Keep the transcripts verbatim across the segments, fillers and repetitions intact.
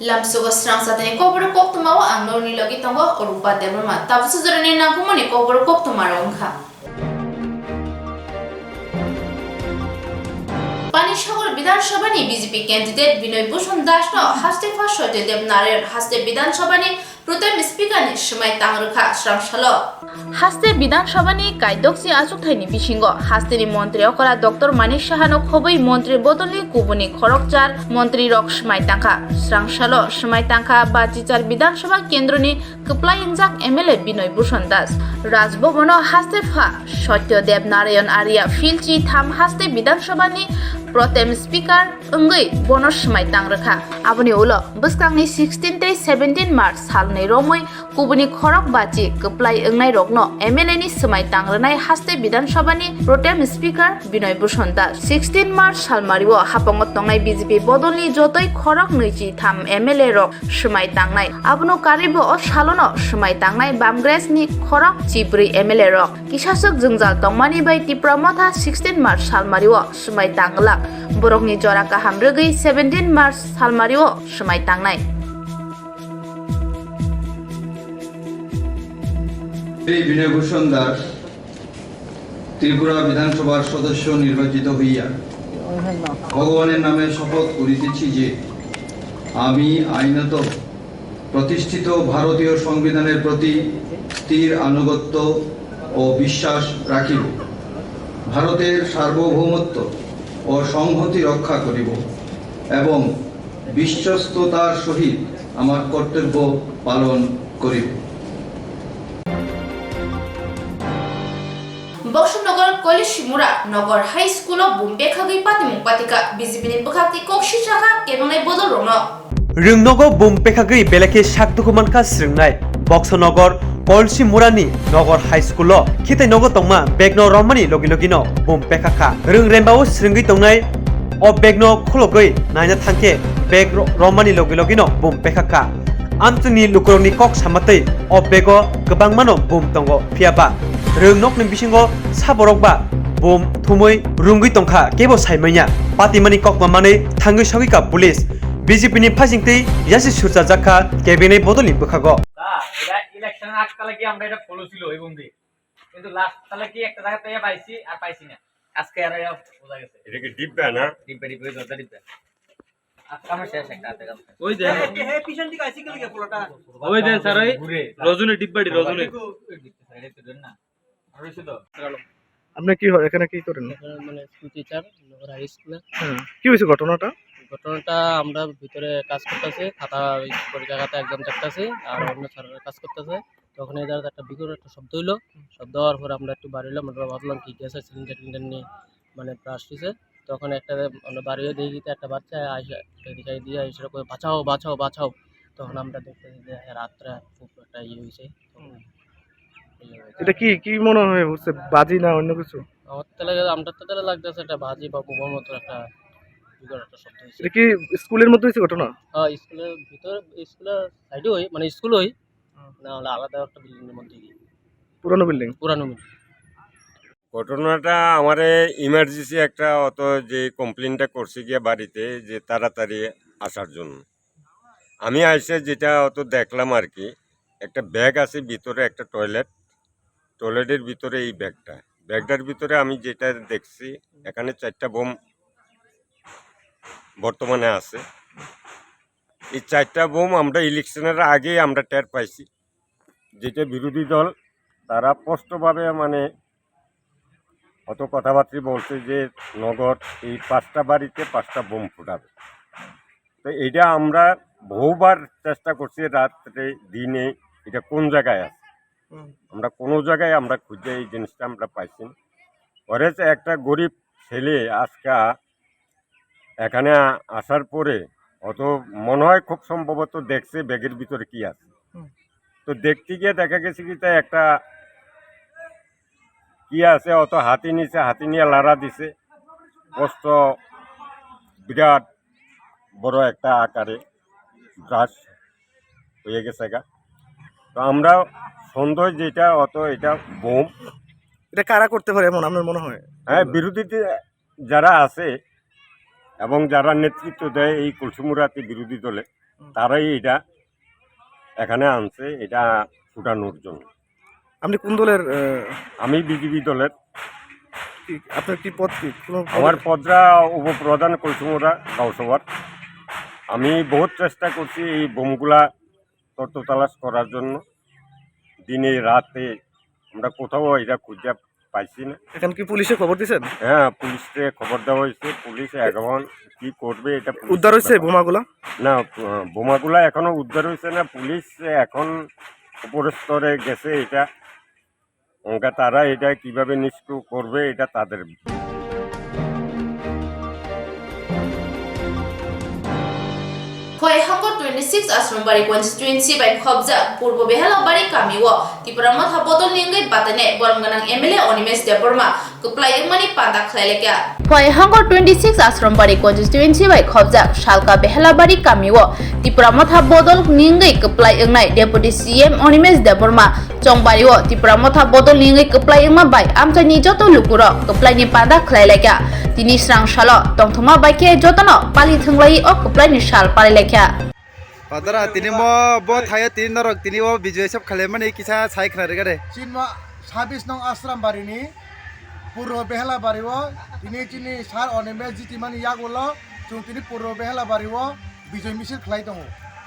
Lamsogo srang satani kokborok koktwmao ang norokni logi tongo Orupa Debbarma. Tabuk sujurani nangkukmani kokborok koktwmarok wngkha. Panisagar Bidhan Sabhani B J P candidate Binoy Bhushan Das no haste pha Satya Dev Narayan haste Bidhan Sabhani Pro Tem Speaker ni swmai tang rwkha srang salo. Haste Bidhan Sabhani kaidokchi achukthai ni bisingo haste ni montri okra Doctor Manik Saha no khobwi montri bodol ni kubuni khorokchar montri rok swmai tangkha srang salo swmai tangkha Bachichar Bidhan Sabha kendro ni kwplai wngjak M L A Binoy Bhushan Das. Raj Bhavan o haste pha Satya Dev Narayan Arya field chi tham haste Bidhan Sabha ni Pro Tem Speaker wngwi bono swmai tang rwkha. Aboni ulo bwskangni sixteen tei seventeen March salnwi romwi kubuni khorok bachi kwplai wngnai rokno M L A ni swmai tang rwnai haste Bidhan Sabha ni Pro Tem Speaker Binoy Bhushan Das. Sixteen March salmario hapango tongnai B J P bodol ni jotoi khorok nwichi tham M L A rok swmai tangnai. Abono karwibo o salono swmai tangnai Bamgres ni khorok chibrwi M L A rok. Kisaswk jwngjal tongmani bai Tipra Motha sixteen March salmario swmai tang glak. Borokni jora kaham rwgwi seventeen March salmario swmai tangnai. Shri বিনয় ভূষণ দাস ত্রিপুরা বিধানসভার সদস্য নির্বাচিত হইয়া ভগবানের নামে শপথ করিতেছি যে আমি আইনত প্রতিষ্ঠিত ভারতীয় সংবিধানের প্রতি স্থির আনুগত্য ও বিশ্বাস রাখিব। ভারতের সার্বভৌমত্ব ও সংহতি রক্ষা করিব এবং বিশ্বস্ততার সহিত আমার কর্তব্য পালন করিব। Boksonogor Kolishimura Nogor High School o bum bekhagwi patimung patika B J P ni bwkhak tei kok sijak kha kebengnai bodol rokno. Rwngnogo bum pekhagwi belai khe sak dukhu mankha swrwngnai. Boksonogor Kolsi Murani Nogor High School o khitai nogo tongma bag no romani logi logi no bum pekha kha. Rwng remba o swrwngwi tongnai o bag no khulogwi naina thangkhe bag ro-, romani logi logi no bum pekha kha. Amchwngni lukurokni kok samatwi o bag o kwbangma no bum tongo, phiya ba rwng nokni bisingo sa borok ba bum thumwi rwngwi tongkha, kebo saimanya. Patimani kokma manwi thangwi sogwi kha police. B J P ni phaisingtwi yasi surchajak kha cabinet bodolni bwkhago. তা এটা ইলেকশনের আগ তালে কি আমরা এটা ফলো ছিল এবং দি কিন্তু লাস্ট তালে কি একটা জায়গা থেকে পাইছি আর পাইছি না। আজকে আর এটা বোঝা গেছে। এটা কি ডিব্বা না? ডিব্বা, ডিব্বা, ওই দরজা ডিব্বা। আজকে আমার শেষ একটা হাতে কাজ। ওই দেন। এই, এই, এই পিছন দিকে আইসি কেন পুরোটা? ওই দেন স্যার, ওই ঘুরে। রজনী ডিব্বাটি, রজনী। ওই দিকে স্যার, এটা একটু ধরেন না। আর রয়েছে তো? আপনি কি হয়, এখানে কি করেন? এখানে মানে স্কুল টিচার, নগর হাই স্কুলে। হ্যাঁ, কি হয়েছে ঘটনাটা? ঘটনাটা আমরা ভিতরে কাজ করতেছি, খাতা ওই করে জায়গাতে একদম দেখতেছি, আর অন্য স্যারেরা কাজ করতেছে। তখন এই জায়গাতে একটা বিকট একটা শব্দ হইলো। শব্দ হওয়ার পরে আমরা একটু বার হইলাম, আমরা ভাবলাম কি গ্যাসের সিলিন্ডার টিলিন্ডার নিয়ে মানে ব্লাস্ট হয়েছে। তখন একটা আমরা বার হয়ে দেখি যে একটা বাচ্চা আইসা, এদিকে দিয়ে এসে করে, "বাঁচাও, বাঁচাও, বাঁচাও।" তখন আমরা দেখতেছি যে রাত্রে খুব একটা ইয়ে হয়েছে। হুম। এই হয়েছে। এটা কি, কি মনে হয় হচ্ছে, বাজি না অন্য কিছু? আমার তো লাগে, আমরা তো তাহলে লাগতেছে একটা বাজি বা বোমার মতো একটা বিকট একটা শব্দ হয়েছে। এটা কি স্কুলের মধ্যে হয়েছে ঘটনা? হ্যাঁ, স্কুলের ভিতরে, স্কুলের সাইডে হই, মানে স্কুল হই, হুম। না হলে আলাদা একটা বিল্ডিং এর মধ্যে হই। পুরানো বিল্ডিং? পুরানো বিল্ডিং। ঘটনাটা আমারে ইমার্জেন্সি একটা অত যে কমপ্লেনটা করছে গিয়া বাড়িতে যে তাড়াতাড়ি আসার জন্য। আমি আইসে যেটা অত দেখলাম আর কি, একটা ব্যাগ আছে ভিতরে, একটা টয়লেট, টয়লেটের ভিতরে এই ব্যাগটা। ব্যাগটার ভিতরে আমি যেটা দেখছি, এখানে চারটা বোম বর্তমানে আছে। এই চারটা বোম আমরা ইলেকশনের আগেই আমরা টের পাইছি, যেটা বিরোধী দল তারা স্পষ্টভাবে মানে অত কথাবার্তা বলছে যে নগর এই পাঁচটা বাড়িতে পাঁচটা বোম ফুটাবে। তো এটা আমরা বহুবার চেষ্টা করছি, রাত্রে দিনে, এটা কোন জায়গায় আছে, হুম। আমরা কোনো জায়গায় আমরা খুঁজে এই জিনিসটা আমরা পাইছি না। পরে যে একটা গরিব ছেলে আজকা এখানে আ-, আসার পরে অত মনে হয় খুব সম্ভবত দেখছে ব্যাগের ভিতরে কি আছে। হুম। তো দেখতে গিয়ে দেখা গেছে কি, তাই একটা কি আছে, অত হাতি নিছে, হাতি নিয়ে লাড়া দিছে, স্পষ্ট বিরাট বড় একটা আকারে ব্রাশ হয়ে গেছে গা। তো আমরা সন্দেহ যেটা, অত এটা বোম। এটা কারা করতে পারে এমন আপনার মনে হয়? হ্যাঁ, বিরোধীতে যারা আছে এবং যারা নেতৃত্ব দেয় এই কলসিমুড়াতে বিরোধী দলে, তারাই এটা এখানে আনছে, এটা ফুটানোর জন্য। আপনি কোন দলের? আহ, আমি বিজেপি দলের। কি, আপনার কি পদ কি? কোনো পদ? আমার পদটা উপপ্রধান কলসুমুড়া গাঁওসভার। আমি বহুত চেষ্টা করছি এই বোমগুলা তথ্য তালাশ করার জন্য। দিনে রাতে আমরা কোথাও এটা খুঁজে পাইছি না। এখন কি পুলিশে খবর দিছেন? হ্যাঁ, পুলিশকে খবর দেওয়া হয়েছে। পুলিশ এখন কি করবে এটা পুলিশের উদ্ধার হয়েছে ব্যাপার। বোমাগুলা? না, আহ, বোমাগুলা এখনো উদ্ধার হয়েছে না। পুলিশ এখন উপর স্তরে গেছে এটা। ওটা তারা এটা কিভাবে নিষ্ক্রিয় করবে, এটা তাদের। Khowai Hangkor twenty six Asrambari constituency bai khopjak Purbo Behelabari kamio Tipra Motha bodol ni wngwi batainai borom gwnang M L A Animesh Debbarma kwplai wngmani panda khlai laikha. Khowai Hangkor twenty six Asrambari constituency bai khopjak Salka Behelabari kamio Tipra Motha bodol ni wngwi kwplai wngnai Deputy C M Animesh Debbarma Chongbari o Tipra Motha bodol ni wngwi kwplai wngma bai amchaini joto lukurok kwplai ni panda khlai laikha. Tini srang salo tongthokma bai khe jotono pali thwnglai o kwplai ni sal palai laikha. Padara, tini mo bo thaio tini norok tini o video sep khlai mani kisa sai khna rega de. Chinma sabis nong Asrambari ni Purbo Behelabari o tini chini sar Animesh jitimani yagulo chwng tini Purbo Behelabari o Bijoy misil khlai tongo.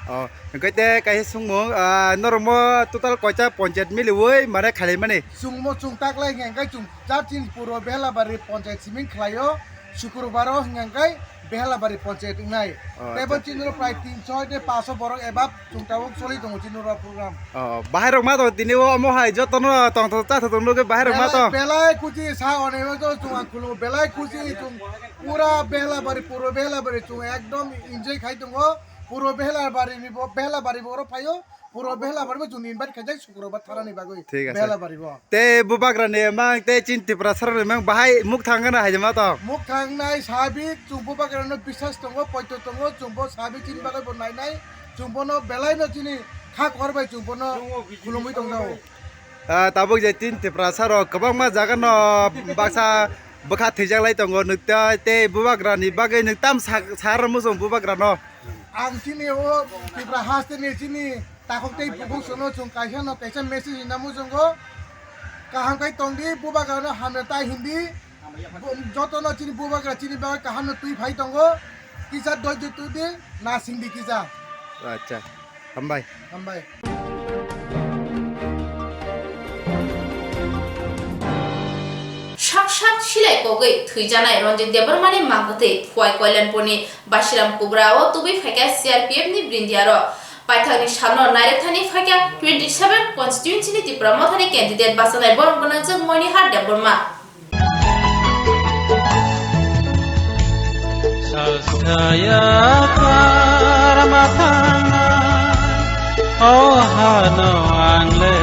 Oh, hwnkhe te kaisa swngmung, ah, norokmo total koita ponchayat miliwi mane khlaimani? Chwngmo chwng taklai hwnkhe chwng jat chini Purbo Behelabari ponchayat siming khlaio, Shukrubaro hwnkhe Behelabari ponchayat wngnai. Oh, tebo acha. Chini prai tinso de paso borok eba chwng tabuk choli tongo chini program. Oh, bahai rok ma to tini o omo hai jotono tongthok chathok tong nugwi bahai rok ma to. Belai, belai khusi sa onebo to chwng ang khulungo, belai khusi chwng pura Behelabari, Purbo Behelabari chwng ekdom enjoy khai tongo. Puro Behelabari ni bo, Behelabari bo oro phaio. Puro Behelabari bo chwngni invite khaijak Sukrobar tharani bagwi. Thik ase. Behelabari bo. Tei bubagrani mang tei chini Tiprasarokni mang bahai mukthang gana hai ma to. Mukthang nai sabi chwng bubagrano biswas tongo, poito tongo, chwng bo sabi chini bagwi bo nai nai. Chwng bono belai no chini kha kwar bai chwng bono khulumwi tong jao. Ah, tabuk je chini Tiprasarok kwbangma jaga no baksa bwkha thwijak lai tongo, nwk tei, tei bubagrani bagwi nwk tam sa, sa rwmung chwng bubagrano. Ang chini o Tipra hasteni chini takhuk tei bukhuk sono chwng kaisa no kaisa message rina muchungo. Kaham khai tongdi, bubagrano hamya ta hindi. Bu-, jotono chini bubagra chini bagwi kaham no twi phai tongo. Kisa doijo twi di, na singdi kisa. Acha, hambai. Hambai. Sak sak silai kogwi thwijanai Ranjit Debbarmani mangkwthwi Khowai Koilanpurni Basiram Kubra o tubui phaikha C R P F ni brindiaro. Paithakni salno nairwkthani phaikha twenty seven constituency ni Tipra Mothani candidate bachanai borom gwnangjwk Monihar Debbarma. Sastaya karma thangna, o hano ang le.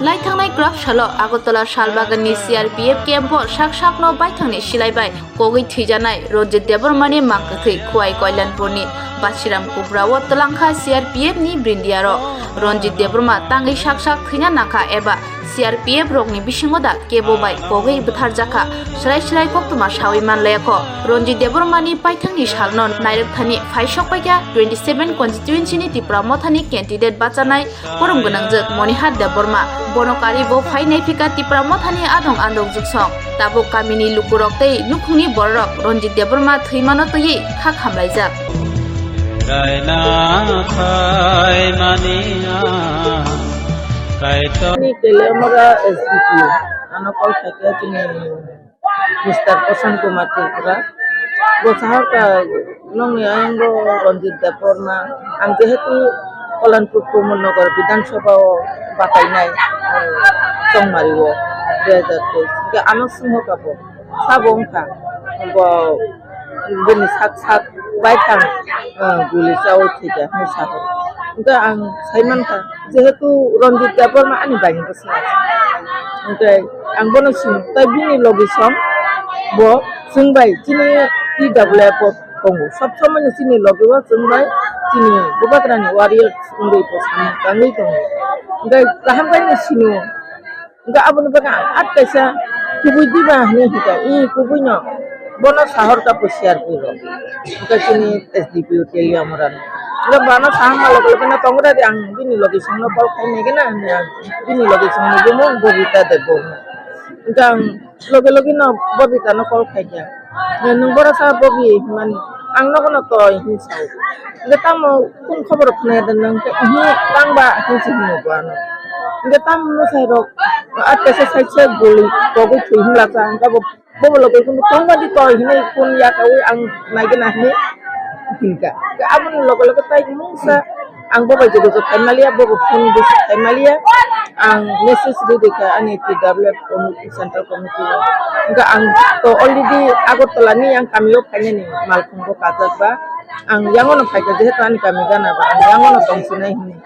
Laithangnai kwrak salo Agartala Salbaganni C R P F camp o sak sakno baithangni silai bai kogwi thwijanai Ranjit Debbarmani mangkwthwi Khowai Koilanpurni Basiram Kubra o twlangkha C R P F ni brindiaro. Ranjit Debbarma tangwi sak sak thwina nangkha eba C R P F rokni bisingo da kebo bai kogwi bwtharjakha, swrai swrai koktwma sawi manlaiya kho. Ranjit Debbarmani paithakni salno nairwkthani phaisok paikha twenty seven constituency ni Tipra Mothani candidate bachanai borom gwnangjwk Monihar Debbarma. Bono karwi bo phainai phika Tipra Mothani adong andok juksong. Tabuk kamini lukurok tei nukhungni bororok Ranjit Debbarma thwimano twiwi kha khamlaijak. Kaina phaimani ang Kaitor. Ani Teliamura S D P O, ano call khaikha chini Mister Koshan Kumar Tripura. Bo sahaka nongni ayang bo Ranjit Debbarma. Ang jehetu Kolanpur Pramod Nagar Bidhan Sabha o batainai, eh, Chongmari o dui hajar teis. Hingke ano sumokha bo. Sabo wngkha, bo bini sak sak baithang, ah, guli chaui thwikha hinwi sakha. Hwnkhe ang saimankha, jehetu Ranjit Debbarma ani baini bwswk, hwnkhe ang bono sini, tei bini logi song bo chwng bai chini T W F o tongo, sob somoi no chini logi o chwng bai chini Bubagrani warriors wngwi bo samung tangwi tongo, hwnkhe kaham khe no sino. Hingke aboni bagwi ang at kaisa kubui diba hinui hingka, i kubui no Bono sahor ka po C R P rok. Hwnkhe chini S D P O Teliamura ni. Hwnkhe bono sahor ma loge loge no tongo da di, ang bini logi songno call khai nai gana hwnwi ang bini logi songno bumo Bobita Debbarma. Hwnkhe ang loge loge no Bobita no call khai kha. Nwng bora sa Bobi hinmani. Ang nogo no toi hin sao. Hwnkhe tamo kung khobor khnai da nang khe, "Uhu, tang ba," hin si hino bo ano. Hwnkhe tamo mwsai rok atte se sai se guli kogwi thwi hin la cha, hwnkhe bo Bobo loge kunu tongma di toi hinui kun ya kaui ang nai gana hinui hinka. Ke aboni loge loge tai mungsa ang bobo jogo jogo khai maliya, bobo phone bisi khai maliya, ang message ri di kha ani T W F committee, central committee o. Hingke ang to already Agartala ni ang kami o phainani malkhung bo kajak ba, ang yango no phaikha jehetu ani kami gana ba, ang yango no tongsinai hinui.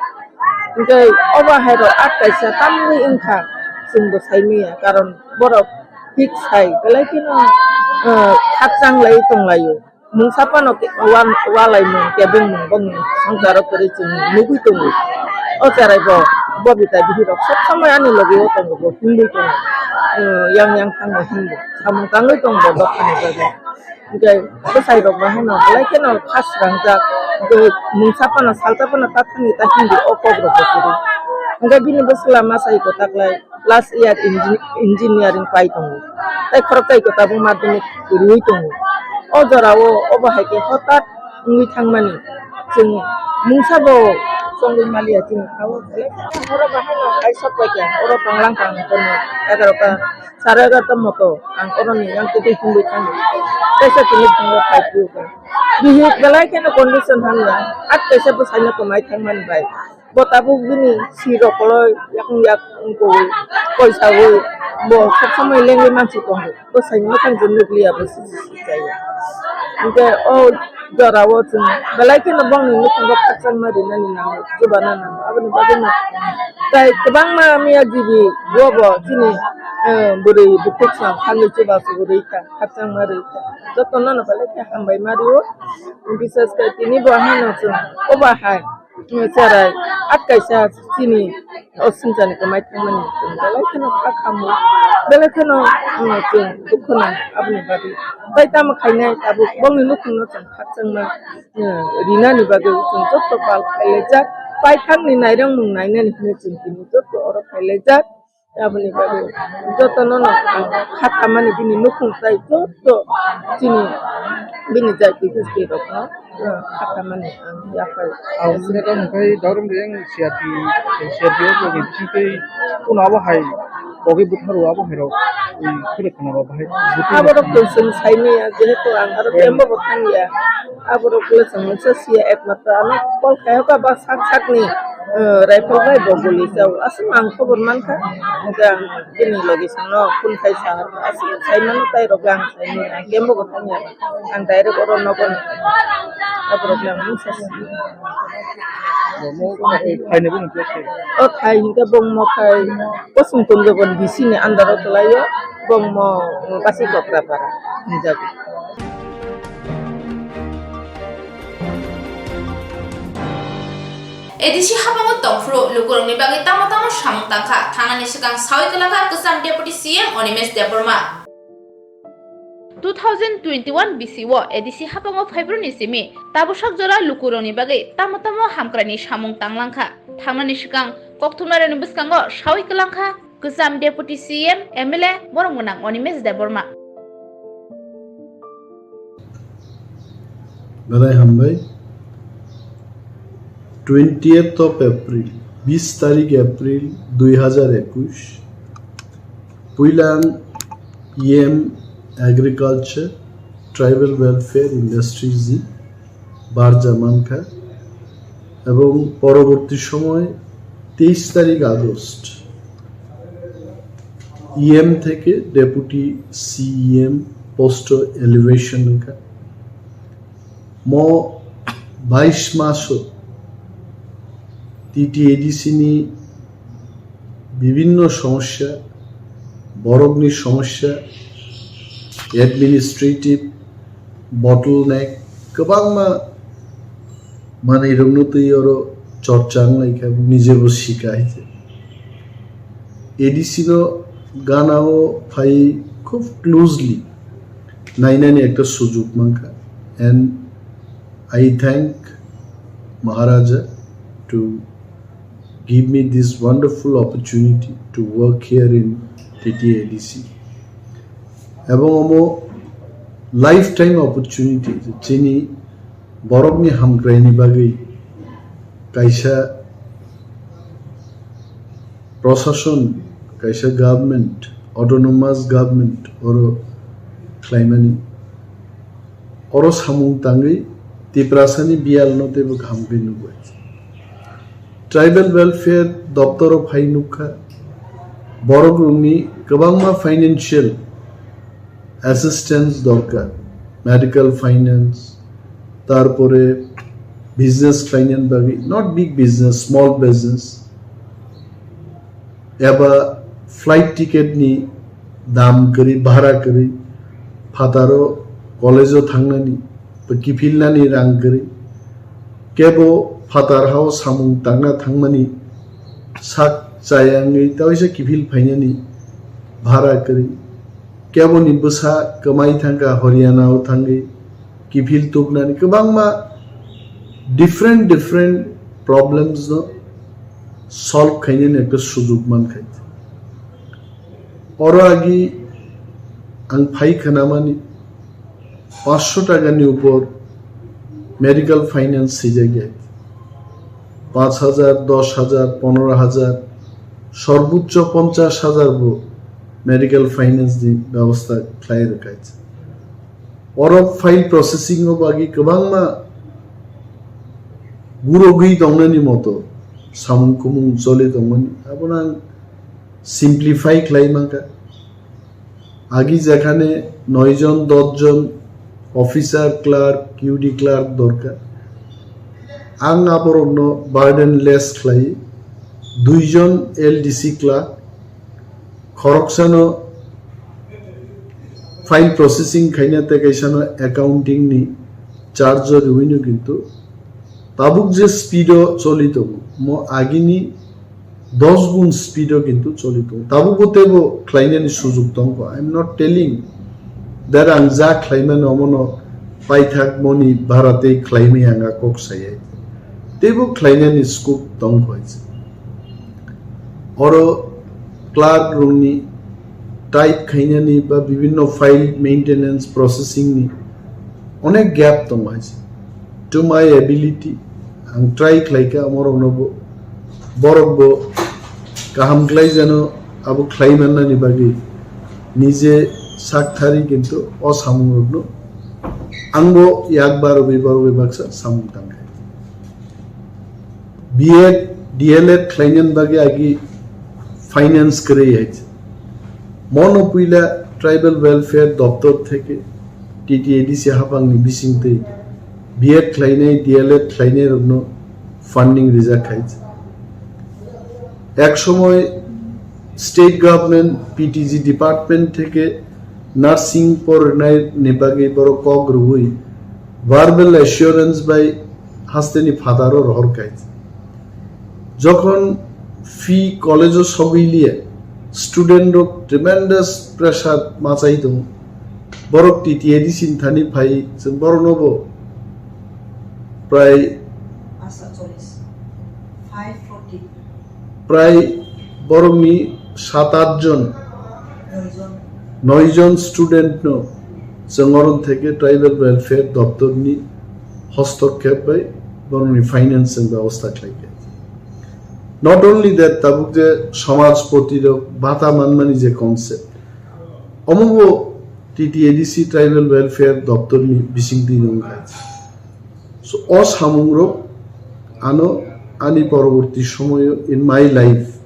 Hingke obo hai rok at kaisa tamni wngkha, chwng bo sai maya, karon borok fix hai, belai kheno, eh, khakchang lai tong lai o. Mungsa phano ke-, wan-, walai mung, kebeng mung, bongni swngcharo kwrwi chwng nugui tongo. O cherai bo, Bobita bihirok sob somoi ani logi o tongo, bo himlwi tongo. Eh, yang yang thango himlwi. Samung tangwi tongo bo dophani bagwi. Hingke bwsai rok bai haino belai kheno khas srangjak, hingke mungsa phano salsa phano ta thani ta hindi o kok rok bo kwrwi. Hingke bini bwsla masa iko taklai last year engi-, engineering pai tongo. Tai khorok tai ko tabuk madhyamik kwrwi tongo. O jora o obo hai khe hotat wngwi thangmani chwng mungsa bo chongwi maliya chini ha o belai kheno oro bahai no kaisa paikha oro tonglang kang kono egaroh ta. Sare egaroh ta moto ang oroni yang tei tei himlwi thango. Kaisa tini phungo phai phiyokha. Bihik belai kheno condition hamya. At kaisa bwsaino kwmai thangmani bai. Bo tabuk bini sirok koloi yakung yak wngkoi, koisaui bo sob somoi lengwi mansi tongo. Bwsaini mwkhang je nukliya bo sisi sisi chaya. Hingke o jora o chwng belai kheno bongni nukhungo khakchangma rinani nango, chubana nango. Aboni bagwino tai kwbangma miya jibi bobo chini, eh, bwrwi bukhuk song khanwi chubachu rwikha, khakchangma rwikha. Jotono no belai khe hambai ma rio. Bises khe tini bo haino chwng obo hai, eh, cherai at kaisa chini o singchani kwmai thangmani chwng belai kheno kha khamu, belai kheno, eh, chwng dukhu nang aboni bagwi. Tai tamo khainai tabuk bongni nukhungno chwng khakchangma, eh, rinani bagwi chwng joto pal khailaijak. Paithakni nairwngmung nainani hwnwi chwng tini joto oro khailaijak. Aboni bagwi jotono no ang kha khamani bini nukhung tai joto chini bini jati husti rokno, eh, kha khamani ang yaphai. Ang sini tamo khai Daurum Reang C R P, C R P F ni bisingtwi kuno abo hai bogwi butharo abo hai rok, i, khurek khna ba bahai butharo. Abo rok tong song sai maya, jehetu ang aro kembo bo thang ya. Abo rok le chwng mungsa sia, ekmatro ano call khai hoka ba sak sak ni, eh, rifle bai bo guli chao. Aswk ang khobor mankha. Hingke ang bini logi songno phone khai sa harkha. Aswk sai mano tai rok ang sai mano. Ang kembo bo thang ya. Ang direct oro nogo no. Abo rok le ang mungsa si. Bo mo khai ni bo ni khe. O khai hingke bong mo khai. Kosong tong jago ni bisi ni under o kwlai o. Bong mo basi kokra para. Hingjago. A D C habango tongphuru lukurokni bagwi tamo tamo samung tangkha, thangnani swkang sawi kwlangkha kwcham Deputy C M Animesh Debbarma. Two thousand twenty-one B C o A D C habango phaibruni simi tabuksak jora lukurokni bagwi tamo tamo hamkraini samung tanglangkha, thangnani swkang kokthumnairokni bwskango sawi kwlangkha. Kwcham Deputy C M, M L A, borok gwnang Animesh Debbarma. Belai hambai. Twentieth of April, bis tarik April dui hajar ekush, puilang E M Agriculture, Tribal Welfare, Industries ni barja mankha ebong poroborti somoy teis tarik August E M theke Deputy C E M post o elevation wngkha. Mo bais maso T T A D C ni bibinno somosya, borokni somosya, administrative bottleneck, kwbangma manwirokno twi oro chorcha wnglaikha, nijebo sika hai se. A D C no gana o phai khub closely nainani ekta sujug mankha. And I thank Maharaja to give me this wonderful opportunity to work here in T T A D C. Ebong omo lifetime opportunity, chini borokni hamkraini bagwi kaisa prosason, kaisa government, autonomous government oro khlaimani. Oro samung tangwi Tiprasani biyalno teibo kaham khe nukbai. Tribal Welfare doptoro phai nukha, borok rokni kwbangma financial assistance dorkar, medical finance, tarpore business khlainani bagwi, not big business, small business, eba flight ticket ni dam kwrwi, bhara kwrwi, phataro college o thangnani, kiphilnani rang kwrwi, kebo phatar hao samung tangna thangmani sak chaya wngwi taisa kiphil phainani bhara kwrwi, keboni bwsa kwmai thangkha Haryana o thangwi kiphil tubnani, kwbangma different different problems no solve khainani ekta sujug mankha. Oro agi ang phai khnamani panchsho taka ni upor medical finance swijak ya. Panch hajar, dos hajar, ponero hajar, sorbochcho ponchash hajar bo medical finance ni bebosta khlai rwkha. Oro file processing o bagwi kwbangma gurogwi tongnani moto samung kumung choli tongmani, abono ang simplify khlai mankha. Agi jekhane noi jon, dos jon officer, clerk, Q D clerk dorkar. Ang aborokno burden less khlai, dui jon L D C clerk, khoroksano file processing khaina tei kaisano accounting ni charge o riwino kintu tabuk je speed o choli tongo, mo agini dos gun speed o kintu choli tongo. Tabuk bo teibo khlainani sujug tongkho. I am not telling that ang ja khlaimani omono paithak moni bhara tei khlaimani ang a kok sayai. Teibo khlainani scope tongkho. Oro clerk rokni type khainani ba bibinno file maintenance processing ni onek gap tongo hai se. To my ability, ang try khlaikha amorokno bo, borok bo kaham khlai jano abo khlai mannani bagwi nije sak thari kintu o samungrokno ang bo yak barogwi barogwi baksa samung tangkha. B Ed, D L Ed khlainani bagwi agi finance kwrwi hai. Mono puila Tribal Welfare Doptor theke T T A D C hapangni bisingtwi B Ed khlainai, D L Ed khlainai rokno funding rijak hai. Ek somoy state government P T G department theke nursing pornai ni bagwi borok kok rwui verbal assurance bai hasteni phataro rohor kai. Jokhon fee college o sogwi liya, student rok tremendous pressure machai tongo. Borok T T A D C ni thani phai, chwng borokno bo prai Asa cholish. Five forty. Prai borokni sat at jon, noi jon. Noi jon student no chwng oron theke Tribal Welfare Doptor ni hostokkhep bai borokni financing bebosta khlaikha. Not only that, tabuk je somajpoti rok bata manmani je concept, omo bo T T A D C Tribal Welfare Doptor ni bisingtwi wngkha. So, o samungrok ano ani poroborti somoyo in my life,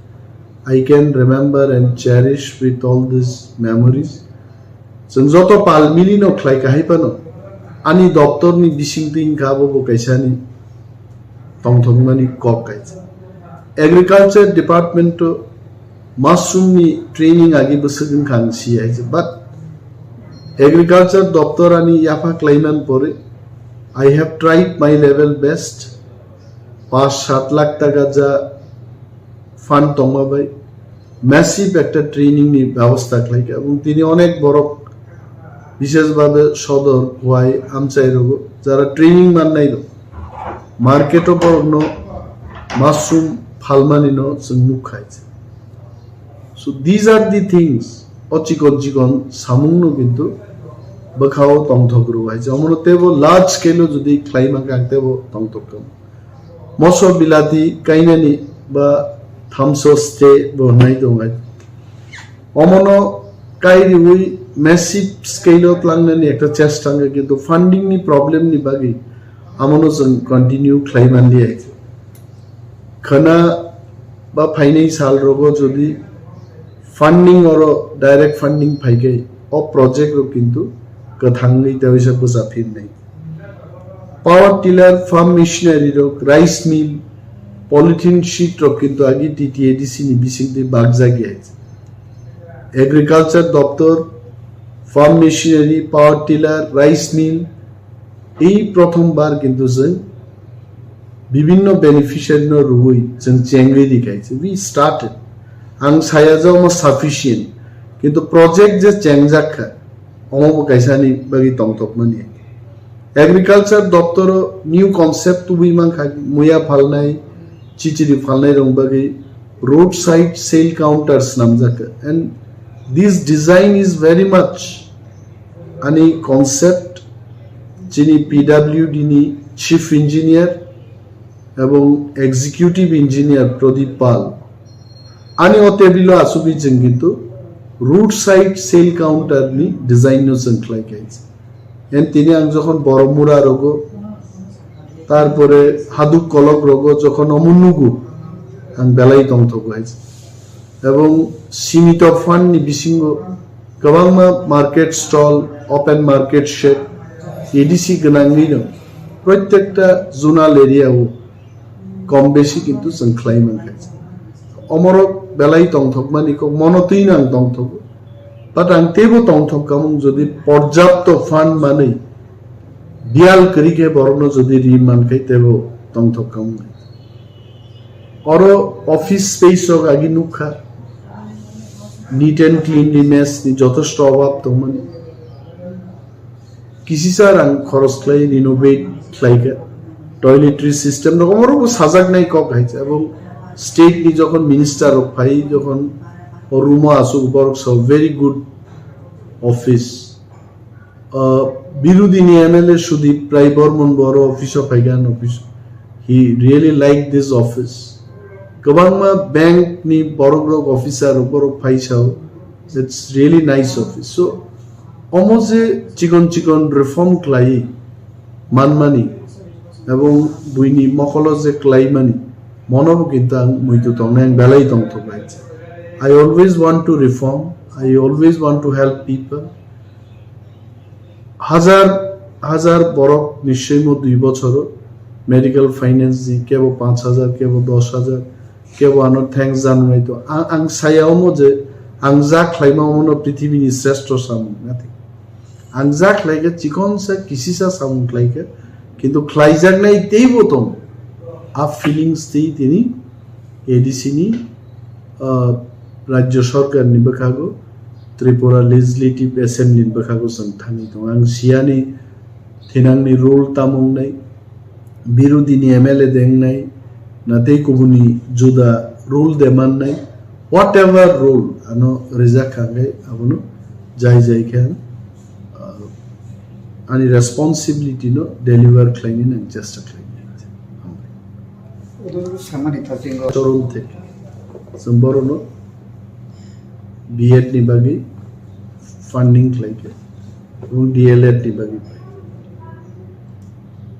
I can remember and cherish with all these memories. Chwng joto pal mili no khlai kahai phano ani doptor ni bisingtwi wngkha abo bo kaisa ani tongthokmani kok kaisa. Agriculture department o mushroom ni training agi bwswk wngkha ang si hai se, but agriculture doptor ani yapha khlaiman pore I have tried my level best. Pas sat lakh taka ja fund tongma bai massive ekta training ni bebosta khlaikha, ebong tini onek borok Bishesh bhabe sodor, Khowai, Amchai rogo jara training mannai rok, market o borokno mushroom phalmani no chwng nuk khai. So these are the things, o chikon chikon samung no kintu bwkha o tongthok rw hai. Omono tebo large scale o jodi khlai mankha ang tebo tongthok kha. Moso bilati kainani ba thamso ste bo hnai tong hai. Omono kai riwi massive scale o tlangnani ekta chesta wngkha, kintu funding ni problem ni bagwi amono chwng continue khlai manliya. Khana ba phainai sal rogo jodi funding oro direct funding phaikai, o project rok kintu kwthangwi tawisa bwsa phirnai. Power tiller, farm machinery rok, rice mill, polythene sheet rok kintu agi T T A D C ni bisingtwi bakjak ya. Agriculture doptor, farm machinery, power tiller, rice mill, ei prothom bar kintu chwng bibinno beneficiary no rwui chwng chengwi di khai. We started. Ang saya je omo sufficient, kintu project je chengjak kha, omo bo kaisa ni bagwi tongthokmani. Agriculture doptoro new concept tubui mankha, muya phalnai, chichiri phalnai rok bagwi roadside sale counter swnamjak kha. And this design is very much ani concept chini P W D ni chief engineer ebong executive engineer Pradip Pal ani o table o asugwi chwng kintu roadside sale counter ni design no chwng khlai kha. En tini ang jokhon Boromura rogo, tarpore Haduk Kolok rogo jokhon omo nugo, ang belai tongthogo hai. Ebong simito fund ni bisingo kwbangma market stall, open market shed, A D C gwnangwi no protekta zonal area o kom besi kintu chwng khlai mankha. Omorok belai tongthokmani kok mono twi nang tongthogo. But ang teibo tongthok kamung jodi porjapto fund manwi biyal kwrwi khe borokno jodi ri mankhai teibo tongthok kamung. Oro office space rok agi nukha, neat and cleanliness ni jotosto obab tongmani. Kisisa rang khoros khlai renovate khlaikha. Toiletry system rok omo rok sajaknai kok hai se. Ebong state ni jokhon minister rok phai jokhon o room o asuk borok sa very good office. Ah, birodhi ni M L A Sudip Rai Bormon bo oro office o phaikha, an office. He really like this office. Kwbangma bank ni borok rok officer rok borok phai sao. It's really nice office. So omo je chikon chikon reform khlai manmani ebong buini mokolo je khlai mani mono bo kintu ang muitu tongnai, ang belai tongthok lai. I always want to reform, I always want to help people. Hajar hajar borok nischoi mo dui bochoro medical finance ni kebo panch hajar, kebo dos hajar, kebo ano thanks janai to. Ang, ang saya omo je ang ja khlaima omo no prithibi ni sreshto samung nati. Ang ja khlai khe chikon sa kisisa samung khlai khe, kintu khlaijaknai teibo tong. A feelings tei tini A D C ni, ah, Rajya Sarkar ni bwkhago, Tripura Legislative Assembly ni bwkhago chwng thani tongo. Ang siyani thinangni role tamo wngnai, birodhi ni M L A de wngnai, na tei kubuni juda role de mannai, whatever role ano rijak kha khe abono jai jai khe ang, ah, ani responsibility no deliver khlainani ang chesta khlainai. Odo samani thajingo. Choron thek. Chwng borokno B Ed ni bagwi funding khlai khe, ebong D L Ed ni bagwi pai.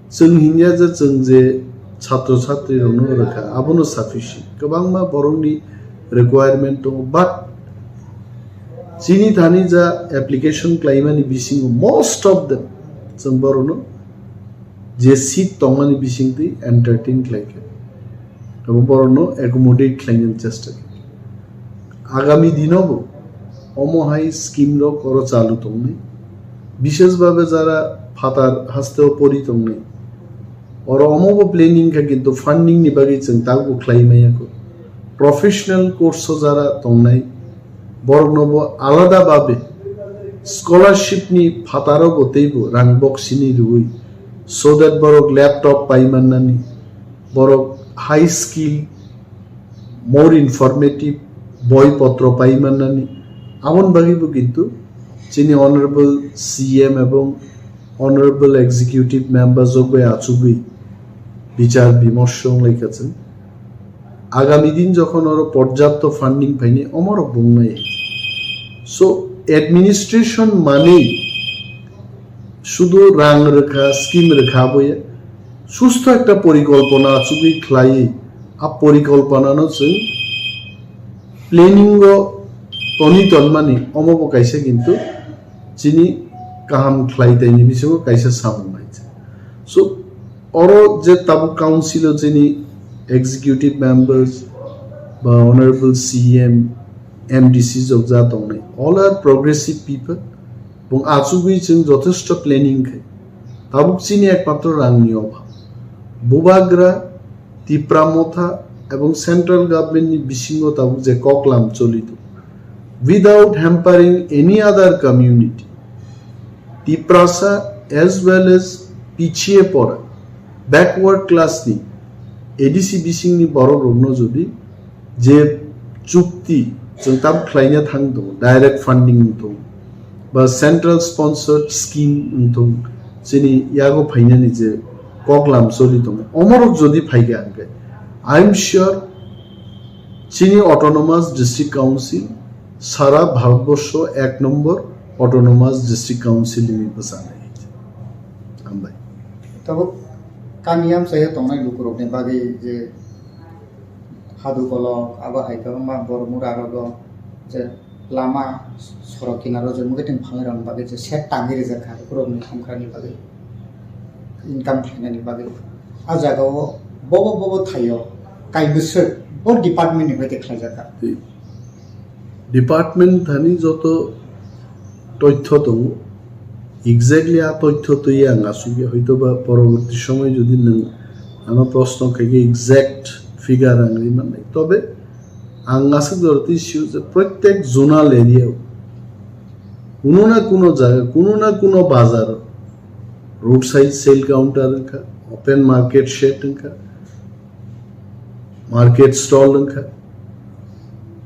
Chwng hinya je chwng je chhatro chhatri rokno rwkha, abono sufficient. Kwbangma borokni requirement tongo, but chini thani ja application khlaimani bisingo most of them chwng borokno je seat tongmani bisingtwi entertain khlai khe, abo borokno accommodate khlainani chesta khe. Agami dinobo omo hai scheme rok oro chalu tongnai, bishesh bhabe jara phatar hasteo pori tongnai, oro omobo planning kha, kintu funding ni bagwi chwng tabuk khlai maya kho. Professional course o jara tongnai, boroknobo alada bhabe scholarship ni phataro bo teibo rang boksini rwui, so that borok laptop pai mannani, borok high skill, more informative boi potro pai mannani, aboni bagwi bo kintu chini honorable C M ebong honorable executive members rok bai achugwi bichar bimorsho wnglaikha chwng. Agami din jokhon oro porjapto funding phaini, omorok bo wngnai. So, administration manwi sudu rang rwkha, scheme rwkha boya, sustho ekta porikolpona achugwi khlaiwi, a porikolponano chwng planning o toni tonmani, omo bo kaisa kintu chini kaham khlai taini bisingo kaisa samung nai. So, oro je tabuk council o chini executive members ba honorable C M, M D C jokja tongnai, all are progressive people. Bung achugwi chwng jothesto planning khai. Tabuk chini ekmatro rangni obhab. Bubagra, Tipra Motha ebong central government ni bisingo tabuk je koklam choli tongo, without hampering any other community, Tiprasa as well as pichhiye pora, backward class ni, A D C bisingni borok rokno jodi je chukti chwng tam khlaina thang tongo, direct funding wng tongo, ba central sponsored scheme wng tongo, chini yago phainani je koklam choli tongo, omorok jodi phaikha hwnkhe, I am sure chini Autonomous District Council sara Bharatborsho ek nombor Autonomous District Council hinwi bwchanai. Hambai. Tabuk kami amchaio tongnai lukurokni bagwi je hadu kolok, abo hai kwbangma borok mura rogo je lama sorok kinaro je mwkhwtwng phalnai rokni bagwi je shed tangwi rijak kha, borokni hamkrakni bagwi, income khlainani bagwi. A jagao bobo bobo thaio kaibwswk bo department ni hoite khlaijak kha. Department thani joto toithyo tongo, exactly a toithyo twi ang asugya, hoito ba poroborti somoy jodi nwng ano proshno khaikhe exact figure ang ri mannai. Tobe ang aswk jora twi sio je protek zonal area o kuno na kuno jaga, kuno na kuno bazar o roadside sale counter wngkha, open market shed wngkha, market stall wngkha,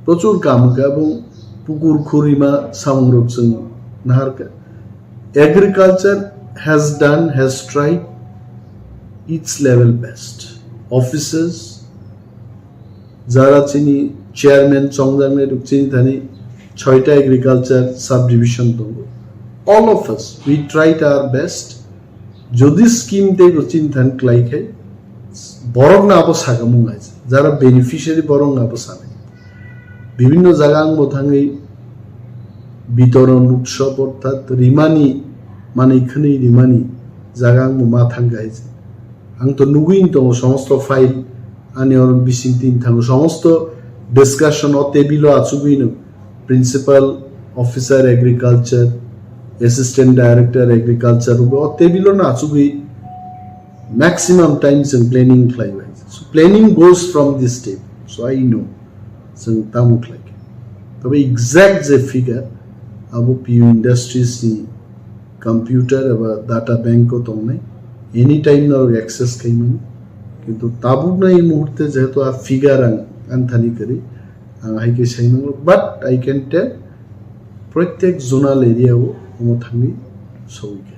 prochur kam wngkha, ebong pukur khurima samungrok chwng naharkha. Agriculture has done, has tried its level best. Officers, jara chini chairman chongjaknai rok chini thani choita agriculture subdivision tongo. All of us, we tried our best. Jodi scheme tei bo chini thani klai khai, borok no abo sagamung hai, jara beneficiary borok no abo sanai. Bibhinno jaga ang bo thangwi bitoron utsob orthat rimani, manwi khwnwi rimani jaga ang bo ma thang hai. Ang to nugwi tongo somosto file ani oro bising tin thango, somosto discussion o table o achugwi no principal officer agriculture, assistant director agriculture o table o no achugwi maximum time chwng planning khlai bai. So planning goes from this table. So I know chwng tamo khlai kha. Tobe exact je figure abo P U Industries ni computer eba data bank o tongnai, anytime norok access khaimani. Kintu tabukno ei muhurte jehetu a figure ang anthani kwrwi, ang hai khe sai nango, but I can tell protek zonal area o omo thangwi sogwi kha.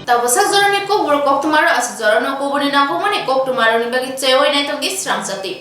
Tabasa jorani kokborok koktwmaro aswk jorano kubuni nangkukmani koktwmarokni bagwi chewai naitokdi srangchati.